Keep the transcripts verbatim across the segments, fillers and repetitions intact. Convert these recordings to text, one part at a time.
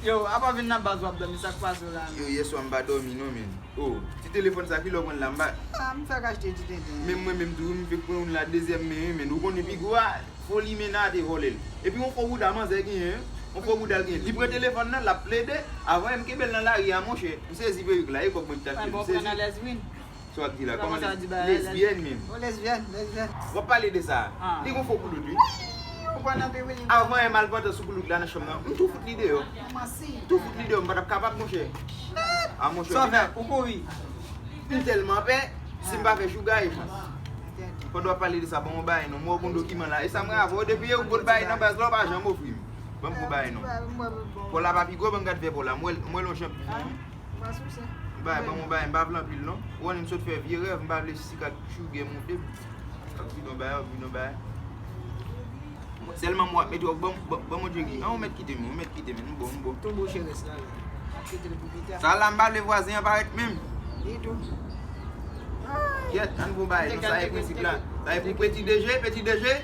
Yo, apa vin nan baz w ap dòmi, sa k pase w la? Yo, yèswa m pa dòmi non, men. Oh, ti telefòn sa, kilè w pran l la, m pa. Ah, m fèk achte ti tenten. Men mwen menm tou, m fèk pran youn la dezyèm men, men ou konnen pi gwo a, foli men nan te vòlè l. Epi yon fo bouda manzè genyen, yon fo bouda l genyen. Li pran telefòn nan, l ap plede, avan m kenbe l nan lari a, monchè. M sezi perik la, e kòb mwen ki t achte l, m sezi. Sa w ap di la? Kòman sa w di bagay la? Lesbyèn menm. Oh, lesbyèn, lesbyèn. W ap pale de sa. Ah. Li gon fo koulout, wi. Ou pran nan pi, wi. Avan, e malpwòpte sou koulout la nan chanm nan. M tou fout li deyò. Tou fout li deyò, m pa t ap kapab, monchè. Ah, monchè. Sa w fè? Ou kouri? M tèlman pè, si m pa fè chouga e chans. Pandan w ap pale de sa, ban m yon bagay non. M wè w gon dokiman la. E sa m rele avè w, depi e ou pot bagay nan baz la, w pa janm ofri m. Ban m gon bagay non. Pò la pa pi gwo, ban m gad fè pò la. M wè l, m wè l yon jan pi fon. Bay, ban m yon bagay, m pa vle anpil non. Ou konnen m sot fè vye rèv, m pa vle sika tchougè monte m. Ap vin yon bagay, ap vin yon bagay. Sèlman m w ap mete w, ban m, ban m, ban m yon djegi. An, ou mèt kite m, ou mèt kite m, m bon, m bon. Tou bouche rès la, la. Kite l pou pita. Sa la, m pa vle vwazen an parèt menm. Ditou. Kyèt, ann gon bagay, non, sa e prensip la. Sa e pou peti deje, peti deje.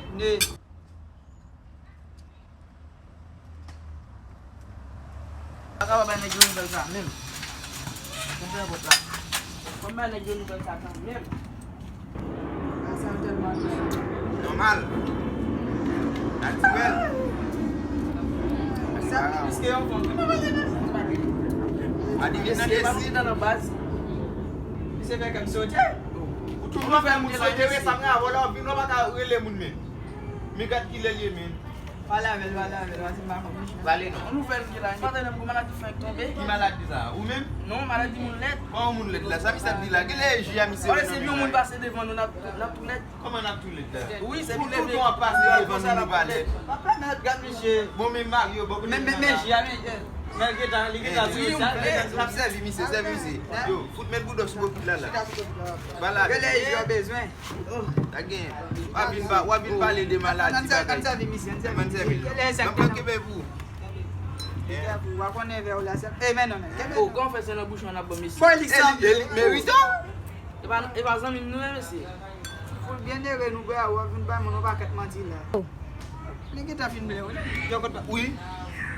Pa ka bay nèg yo nouvèl sa menm. Konprann pòt la. Konprann bay nèg yo nouvèl sa kanmenm. Sa tèlman nòmal. Natirèl. Sa pi plis ke yon fanm. Misye pa monte nan baz. Misye fè kè m sote. Ou toujou fè moun sote, men sa mwen avè w la, w vin, w pa ka rele moun menm. Men gad kilè l ye, men. Pale avè l, pale avè l, pase m pa konn. Pale non. Yon nouvèl m gen la, m pa tande m gon maladi fenk tonbe. Ki maladi sa? Ou menm? Non, maladi moun lèd. Bon, moun lèd la, sa misye ap di la, genlè e ji a misye wè nan men. Se yon moun pase devan nou, n ap, n ap tou lèd. Kòman n ap tou lèd la? Wi, se pou leve. Tonton ap pase devan nou, nou pa lèd. Pa pèmèt, gad misye. Bon, men Mario, bon, men, men, men ji a, men, men, li gentan, li gentan sou sa. L ap sèvi misye, sèvi misye. Yo, fout men boudò sou bokit la, la. Pale avè l. Genlè e ji a bezwen. Pa gen. W ap vin pa, w ap vin pale de maladi bagay. Ann sèvi misye, ann sèvi misye. Ann kenbe pou. Ou a konnen vè w la sèl. E men non men. Oh, kòman fè se nan bouch ou n ap ban mesye? Boy, li sanble. Li merite. E pa, e pa zanmi m nou ye, mesye. Foul byen ere nou bra, w ap vin bay moun yon pakèt manti la. Li gentan fin byen, wi. Yo, kot pa. Wi.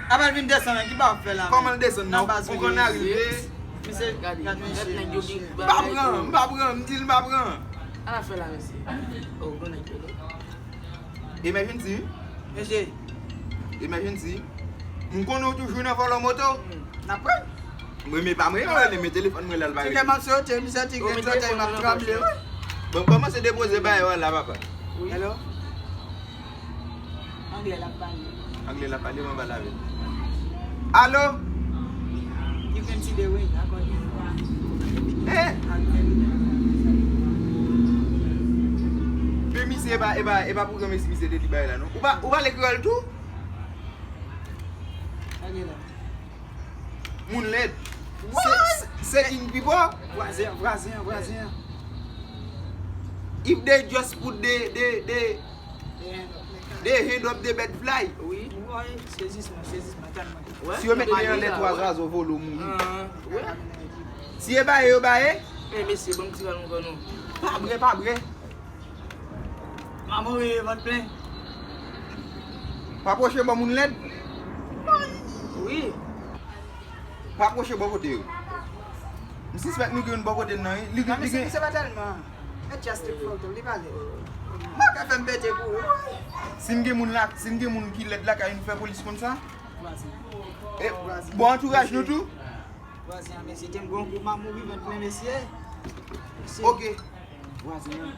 Apre l vin desann, ki pa ap fè la? Kòman l desann nan? Ou konn arive. Misye, gade, gad nèg yo gen. M pa pran, m pa pran, m di l m pa pran. An afè la, mesye. Oh, gon nèg yo. Emergency. Mesye. Emergency. M konnen w toujou nan vòlò moto. N ap pran. Mwen, men pa mwen, non, rele, men telefòn mwen la, l pa rele. Ti gè m ap sote, m santi gè m sote, m ap tranble, wi. Bon, kòmanse depoze bagay yo la, papa. Hello? Anglè l ap pale. Anglè l ap pale, mwen pale avè l. Alo? Li plen ti de wi, akò li. Eh? Men misye e pa, e pa, e pa pou granmesi misye te di bagay la, non. Ou pa, ou pale kreyòl tou? Anglè la. Moun lèd. Se, se, se king pipo. Vwazen an, vwazen an, vwazen an. If they just put the, the, the, the hand up the bed fly. Wi. Woy, sezisman, sezisman, tèlman. Si yo mete men anlè twa zwazo vole w mouri. Si e baye yo baye. Eh, mesye, ban m ti bal ankò non. Pa bre, pa bre. Maman, wi, vant plen. Pa pwoche bò moun lèd. Wi. Pa pwoche bò kote yo. M sispèk nou gen youn bò kote n nan, wi. Li gen, li gen. Misye pa tèlman. E just a photo, li pa lèd. Mwen ka fè m pete kou. Si n gen moun la, si n gen moun ki lèd lakay nou fè polis konn sa. Vwazen. E, bon antouraj nou tou. Vwazen an, mesye, te m gon kou, m ap mouri vant plen, mesye. Ok. Vwazen an.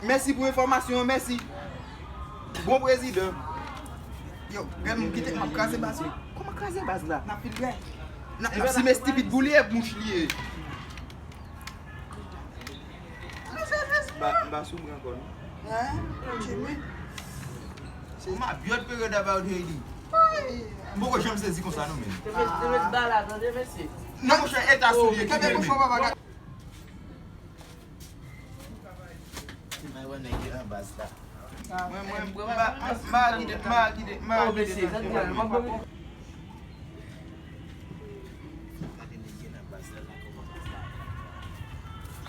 Mèsi pou enfòmasyon an, mèsi. Bon prezidan. Yo, granmoun kite m ap kraze baz wi. Kòman kraze baz la? N ap fin bè. N ap, n ap simen stipit pou li e mouch li ye. M pa, m pa sou mwen ankò non. Hein? Jimmy? Ou mabyòt peryòd about Haiti. M poko janm sezi konsa non men. Te met, te met ba la, tande mesye. Non monchè, eta soulye ki kenbe. Ti may wè nèg yo nan baz la. Mwen, mwen, m pa, m pa kite, m pa kite, m pa kite. Gade nèg yo nan baz la, la kòman baz la.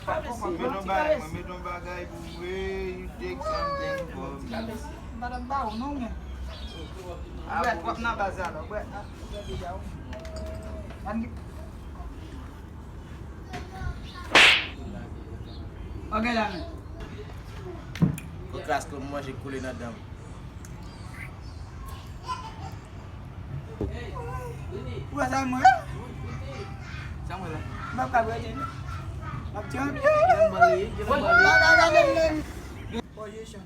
Mwen met yon bagay, mwen met yon bagay pou mwen, you take something for me. M pa t ap ba ou non men. Brèt, w ap nan baz la, non. Brèt, ah, brèt, deja, wi. Ann gen. Ok, la, men. Ou kras kou manje koule nan dan m. Ou wè sa mwen? Sa mwen la. M ap ka brèt, non. M ap tchè anpil. Position.